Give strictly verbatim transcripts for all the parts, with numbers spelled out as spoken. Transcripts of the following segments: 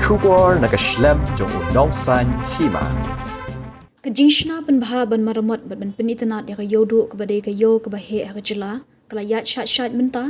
Khubor na ka shlem jong u nongsan hima. Ka jingshna pynbha ban maramot bad ban pynitynnad ïa ka ïewduh kaba dei ka ïew kaba heh ha ka jylla ka la ïaid shait shait mynta,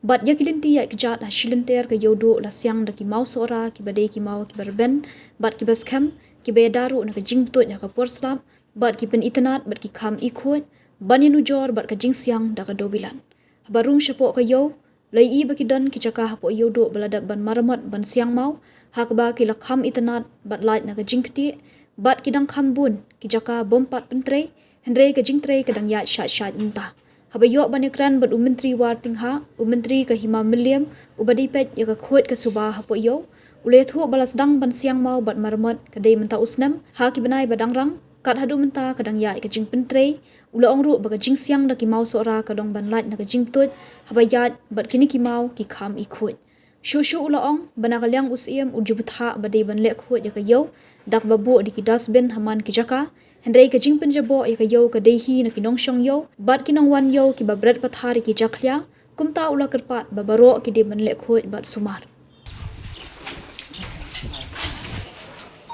bad ïa ki lynti ïaid kjat ha shilynter ka ïewduh la siang da ki maw sohra kiba dei ki maw kiba rben bad kiba skhem, kiba ïada ruh na ka jingpyntut ha ka por slap bad ki pynitynnad bad ki kham ikhuid ban ïanujor bad ka jingsiang da ka dewbilat. Haba rung shapoh ka ïew, la ïohi ba ki don ki jaka hapoh ïewduh ba la dep ban maramot ban siang maw, ha kaba ki la kham itynnad bad lait na ka jingktieh, bad ki dang kham bun ki jaka bym pat pyntrei, hynrei ka jingtrei ka dang ïaid shait shait mynta. Haba ïoh ban ïakren bad u Myntri Wartingha, u Myntri ka Hima Mylliem, uba dei peit ïa ka khuid ka suba hapoh ïew, u la ïathuh ba la sdang ban siang maw bad maramot ka dei mynta u snem ha ki bnai ba dang rang, kat haduh mynta ka dang ïaid ka jingpyntrei. U la ong ruh ba ka jingsiang da ki maw sohra ka long ban lait na ka jingpyntut haba ïaid bad kine ki maw ki kham ikhuid. Shuh shuh u la ong ba na ka liang u Syiem u ju bthah ba dei ban leh khuid ïa ka ïew da kaba buh da ki dustbin ha man ki jaka, hynrei ka jingpynjaboh ïa ka ïew ka dei hi na ki nongshong ïew bad ki nongwan ïew kiba bret pathar ïa ki jakhlia, kumta u la kyrpad ba baroh ki dei ban leh khuid bad sumar.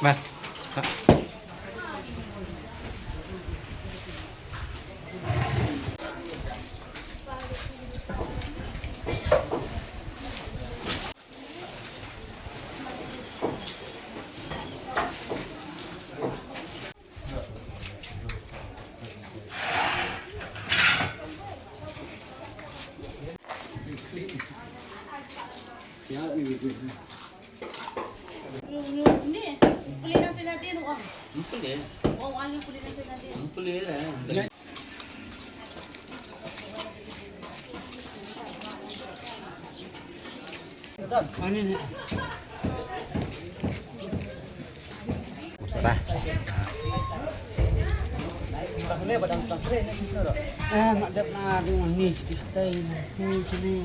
Mas. Dah. Eh, mak dep na ding ni, siki stay ni, sini.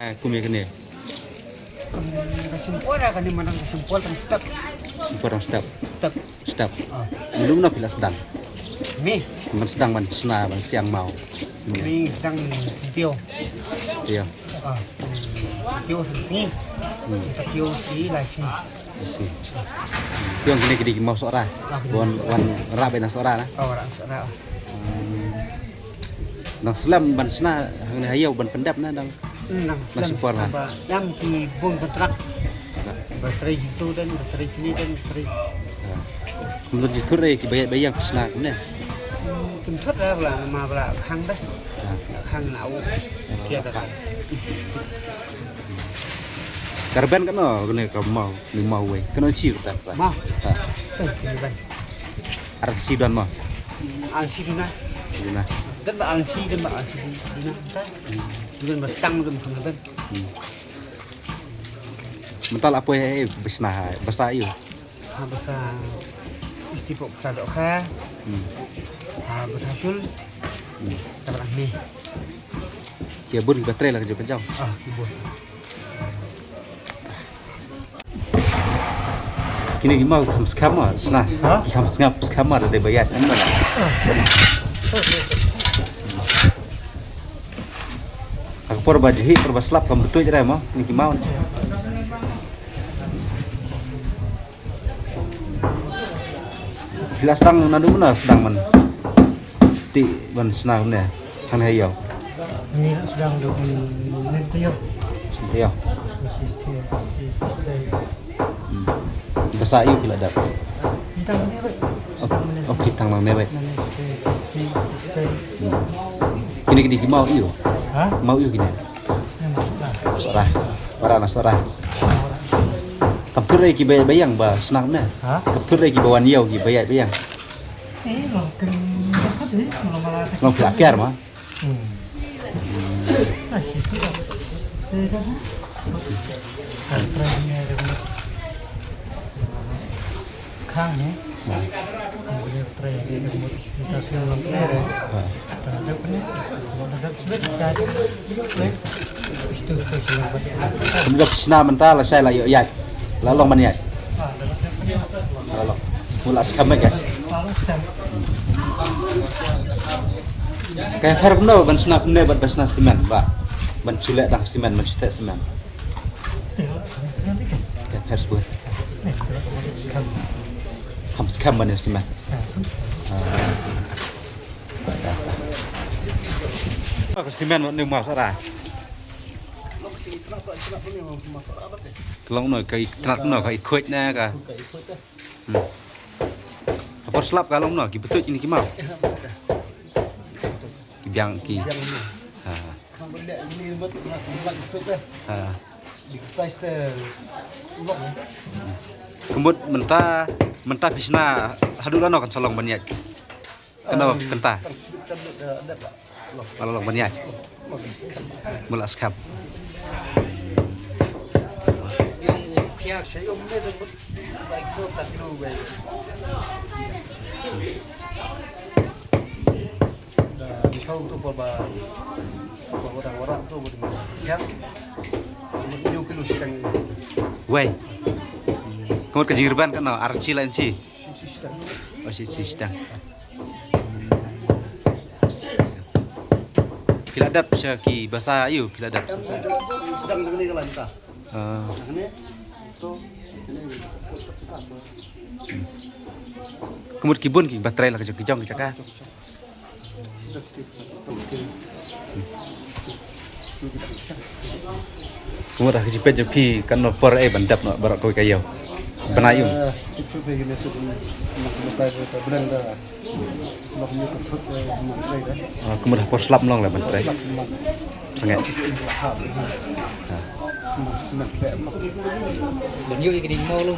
Ah, kum ïa kane. Ka simpol, ah, kane manang ka simpol tang step. Simpol tang step. Step. Step. Ah. Mano mano phi la sdang? Me. Ban sdang ban shna ban siang maw. Me sdang tiw. Tiw. Ah. Tiw sngi. Hmm. Tiw shi lai sngi. Lai sngi. Tiw kine ki dei ki maw sohra. Ah, wan wan rah bad na sohra na. Oh, rah sohra. Hmm. Dang slem ban shna hangne ha ïew ban pyndep na dang. Hmm, dang slem. Dang shipor ha. Ba ïam ki bun kontrak. Ba trei jitu dan, ba trei sini dan, ba trei. Ha. Kumno jithur eh ki ba ïaid ba ïeng shna kumne. Hmm, kim thut la bla ma bla khang da. Ha. Khang na u. Kia da. Ka rben kano kane ka maw, ni maw wei. Kano chi rben. Maw. Ha. Eh, kini ban. Ar shi don mo? Ar shi duna. Shi duna. Dan ba ar shi, dan ba ar shi duna. Dan ba tang dan ba tang dan. Hmm. Mynta la poi, eh, bishna, basa ïu. Ha, basa isti pok basa doh kha. Hmm. Ha, basa shul. Hmm. Tabar ni. Ki bun ki ba trei la ka jong ka jong. Ah, ki bun. Kine ki maw ki kham skhem ma, shna. Ha? Ki kham skhem, skhem ma da dei ba ïaid. Ha ka por ba jhieh, por ba slap kam betuid re ma, kine ki maw. Phi la sdang naduh mynno sdang man? Te ban shna kumne hangne ha ïew? Ngi la sdang da mynne ha ïew. Mynne ha ïew. Mynne ha ïew. Hmm. Ba sah ïew ki la dep? Ngi tang mynne beit. Sdang mynne. Oh, ki tang nangne beit. Mynne sdang, sdang, sdang. Hmm. Kine, kine ki maw ïew? Ha? Maw ïew kine? Ngi maw Sohra. Sohra. Para na Sohra. Sohra. Kam tur ïa ki ba, ba ïeng ba shna kumne? Ha? Kam tur ïa ki ba wan ïew ki ba ïaid ba ïeng? Eh, long kin dapat, eh, long mala. Long phi la kiar ma? Hmm. Ah, shi shi. Eh, dah. Ah, try ni ada. Khang ni. Nah. Boleh try ni, kita sudah long try dah. Ha. Kita ada apa ni? Ada sebab saya. Kumba phi shna mynta lashai la ïoh ïaid. La long ban ïaid. La long. Mut la skhem beit ka. Ka pher kumno ban shna kumne bad ban shna simen ba. Ban shu leh dang simen, ban shu teh simen. Ka pher shuh. Kham skhem ban ïa simen. Ah. Ka simen wat ne ma sara. Ka long no ka i tnat no ka i khuid na ka. Hmm. Ka por slap ka long no ki betuid ini ki mau. Ki biang ki. Ha. Ha. Ka mut mynta, mynta phi shna haduh lano kan sa long ban ïaid? Kano kynta? Ka long ban ïaid. Mut la skhem. Wei. Ka mut ka jingrben kano, ar inchi la inchi? Oh, shi, shi shiteng. Phi la dep sha ki basa ïew, phi la dep sha. Sdang hangne ka la mynta. Ah. Hangne. To. Ka mut ki bun ki ba trei la ka jong, ki jong ki jaka. Ka mut ha ka jingpeit jong phi kano por eh ban dep noh baroh kawei ka ïew? Bnai um. Ah, ka mut ha por slap long la ban trei. Sangeh. Ban ïoh ïa ka ding maw long.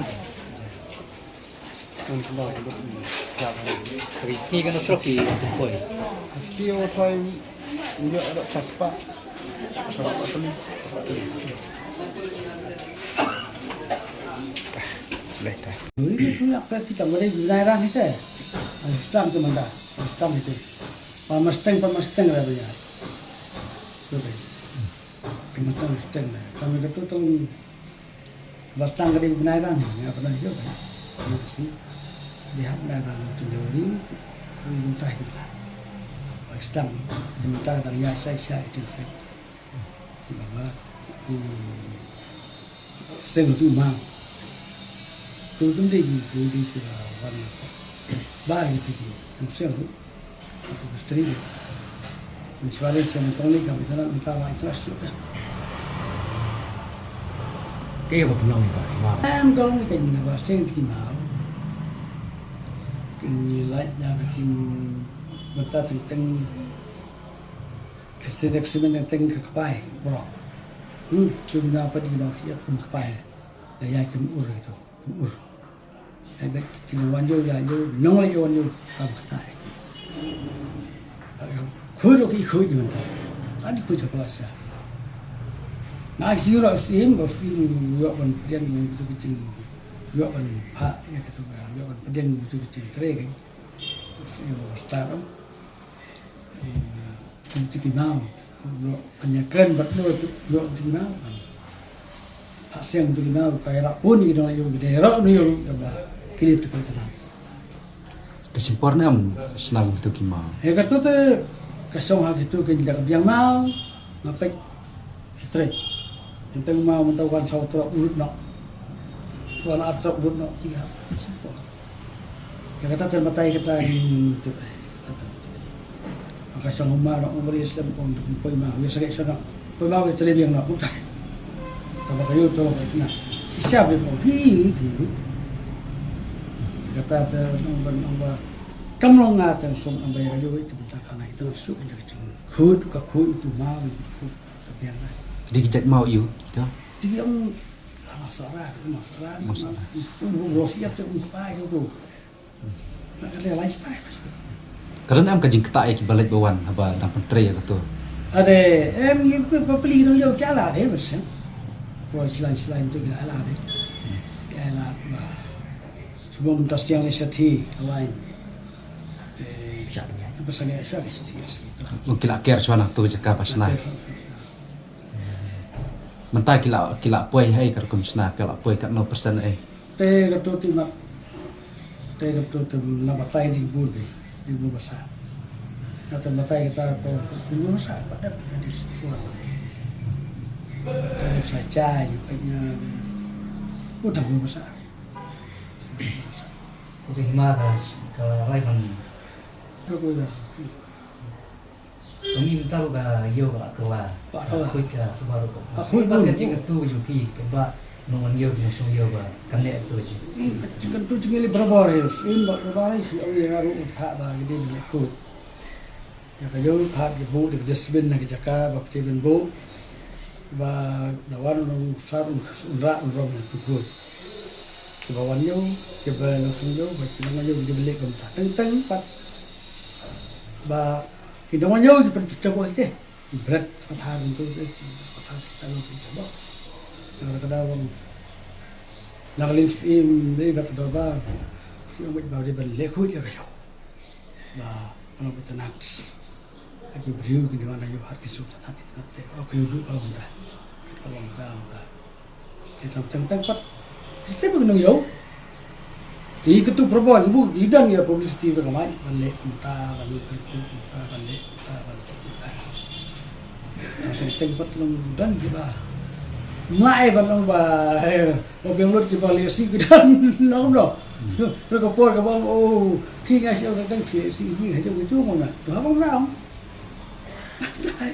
Ka sngi kano trok ki poi. Sngi o troi ïoh da paspa. Paspa tuni. Leh ta. Ui, tu nak pergi kita mari gunai rang kita. Stam tu manda. Stam itu. Pamasteng, pamasteng lah dia. Tu kan. Pamasteng, pamasteng lah. Kami ketu tu Ba tang ka dei u bnai rang, nga pynah ïoh ka. Nga sngew dei hap bnai rang, tang dei u ring, u ring trai ki bnai. Ba sdang, ki mynta dang ïaid shai shai ka jingfek. Ba ba, i, seng tu ma. Tu tu dei ki, tu dei ki la wan. Ba ki tu ki, seng tu. Ka mistri. Insurance sha nyngkong lei ka internet mynta la internet shuh da. Kaei ba pynlong ïa ka, ïa ka? Em, ka long ïa ka, ïa ka ba seng ki maw. Ki lait ïa ka jing mynta teng teng. Ka seng ka simen teng teng ka kpai, bro. Hmm, ki maw pat ki maw ki kum kpai. Ïa ki ur ito. Ur. Ai bek ki nong wan ïew ïa ïew, nong leh ïew wan ïew, kam kata ai. Khuid ki khuid ki mynta. Ani khuid ha plasha. Nga ki ïoh sim, ba sim ïoh ban pdiang ïa kitu ki jing. Ïoh ban pha ïa kitu, ïoh ban pdiang ïa kitu ki jing trei ki. Sim ba start. Ïa, ïa tu ki maw. Ïa, ban ïa kren bad ïa tu, ïa tu ki maw. Ha seng tu ki maw, ka ïarap pun ki dong ïa ki dei ïarap ni ïa ba. Kini tu ka tanam. Ka shim por ne em shna tu ki maw? Ïa ka tu te, ka shong ha ki tu ki dak biang maw. Nga peit. Ki trei. Teng teng maw mynta wan saw trok lut noh. Wan ar trok lut noh. Ïa, shim por. Ïa kata te batai kata ni tu, eh, kata tu. Ka shong ma na ong bari slem ong poi ma wi sare shona. Poi ma wi tre biang na ong tai. Ta ba ka yu to ka tina. Si sha bi ong hi hi hi. Kata ta nong ban ong ba. Kam long nga ta song ong ba ya ka yu wi ta ka na ita su ka jing. Khut ka khut itu ma wi khut ka biang na. Di ki jait mau yu to. Ti ong la ma sara ma sara. Ong ong lo siap te ong pa yu tu. Ka lifestyle. Ka don em ka jingktah ïa ki ba leit ba wan haba dang pyntrei ïa kato. Ade em ngi pynpli nong ïa ki ala de besen. Ko silan silan tu ki ala de. Ki ala ba. Sebelum tas yang ïa sati lain. Ki pasang ïa sati. Ki la ker shwa na tu jaka ba shna. Mynta ki la ki la poi hai ka rukom shna ki la poi katno persen ai. Te ka tu ti mak. Te ka tu ti na batai di bu de. Di bu basa. Kata batai kita ko di bu basa pada di sekolah. Te sa chai ni pe nya. Utang bu basa. Ko hima ka ka rai man. Ko ko ya. Kami mynta ruh ka ïew ka la kylla. Ba kylla. Khuid ka suba ruh ka. Ka khuid bun. Ka jingkyntu ka jong phi kaba nongwan ïew nongshong ïew ba kane tu ji. Jingkyntu jingïaleh barabar ïa. Sien ba barabar ïa shu ïa ruh ka ba ka dei ba khuid. Ïa ka ïew ka buh da ka dustbin na ka jaka ba phi ban buh. Ba da wan nong sar un ra un rong ïa ka khuid. Kiba wan ïew, kiba nongshong ïew, ba ki nongwan ïew ki dei ban leh kumta. Teng teng pat. Ba ki nongwan ïew ki pynchaboh ïa ki. Ki bret pathar ntu ki, pathar ki tang ki chaboh. Nang ka daw bang. Nang ling sim dei ba ka daw ba. Sim ba dei ban leh khuid ïa ka ïew. Ba, ba nang ba tang. Ki briew ki dei ban ïew hat ki suk tang ki tang te. Oh, ki ïew duh ka long da. Ka long da, da. Ki tang tang tang pat. Ki te ba ki nong ïew. Ki katu probon bu ki don ïa publicity ba ka mai ban leh kumta ban leh kumta ban leh kumta ban leh kumta. Tang tang tang pat long don ki ba. Mai ban long ba eh ba biang lut ki ba leh si ki don long no. Ru ka por ka ba oh ki ngai si tang tang ki si hi ha jong ki jong na. Tu ha bang na. Dai.